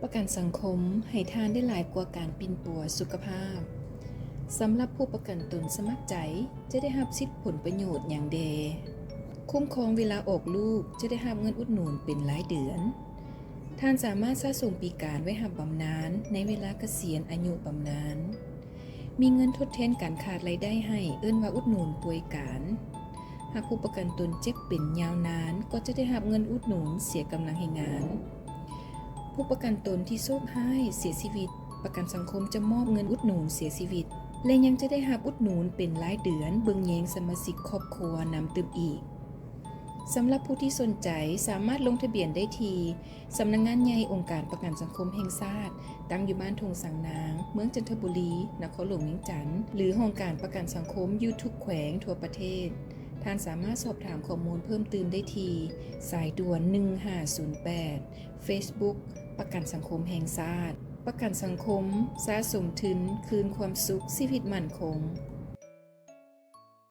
ປະກັນສັງຄົມໃຫ້ທ່ານໄດ້ຫຼາຍກວ່າການປິ່ນປົວສຸຂະພາບ. ສຳລັບຜູ້ປະກັນຕົນສະໝັກໃຈ ຈະໄດ້ຮັບສິດຜົນປະໂຫຍດຫຍັງແດ່? ຄຸ້ມຄອງເວລາອອກລູກ ຈະໄດ້ຮັບເງິນອຸດໜູນເປັນລາຍເດືອນ. ທ່ານສາມາດສະສົມປີການໄວ້ຮັບບຳນານໃນເວລາກະສຽນອາຍຸບຳນານ. ມີເງິນທົດແທນການຂາດລາຍໄດ້ໃຫ້ ເອີ້ນວ່າອຸດໜູນປ່ວຍການ. ຫາກຜູ້ປະກັນຕົນເຈັບເປັນຍາວນານ ກໍຈະໄດ້ຮັບເງິນອຸດໜູນເສຍກຳລັງແຮງງານ. ຜູ້ປະກັນຕົນທີ່ໂຊກຮ້າຍເສຍຊີວິດ, ປະກັນສັງຄົມຈະມອບເງິນອຸດໜູນເສຍຊີວິດ ແລະ ຍັງຈະໄດ້ຮັບອຸດໜູນເປັນລາຍເດືອນເບິ່ງແຍງສະມາຊິກຄອບຄົວນຳຕື່ມອີກ. ສຳລັບຜູ້ທີ່ສົນໃຈ ສາມາດລົງທະບຽນໄດ້ທີ່ ສຳນັກງານໃຫຍ່ອົງການປະກັນສັງຄົມແຫ່ງຊາດ, ຕັ້ງຢູ່ບ້ານທົ່ງສາງນາງ, ເມືອງຈັນທະບູລີ, ນະຄອນຫຼວງວຽງຈັນ ຫຼື ຫ້ອງການປະກັນສັງຄົມຢູ່ທຸກແຂວງທົ່ວປະເທດ. ທ່ານສາມາດສອບຖາມຂໍ້ມູນເພີ່ມຕື່ມໄດ້ທີ່ ສາຍດ່ວນໜຶ່ງຫ້າສູນແປດ, Facebook ປະກັນສັງຄົມແຫ່ງຊາດ. ປະກັນສັງຄົມ ສະສົມທຶນ ຄືນຄວາມສຸກ ຊີວິດໝັ້ນຄົງ.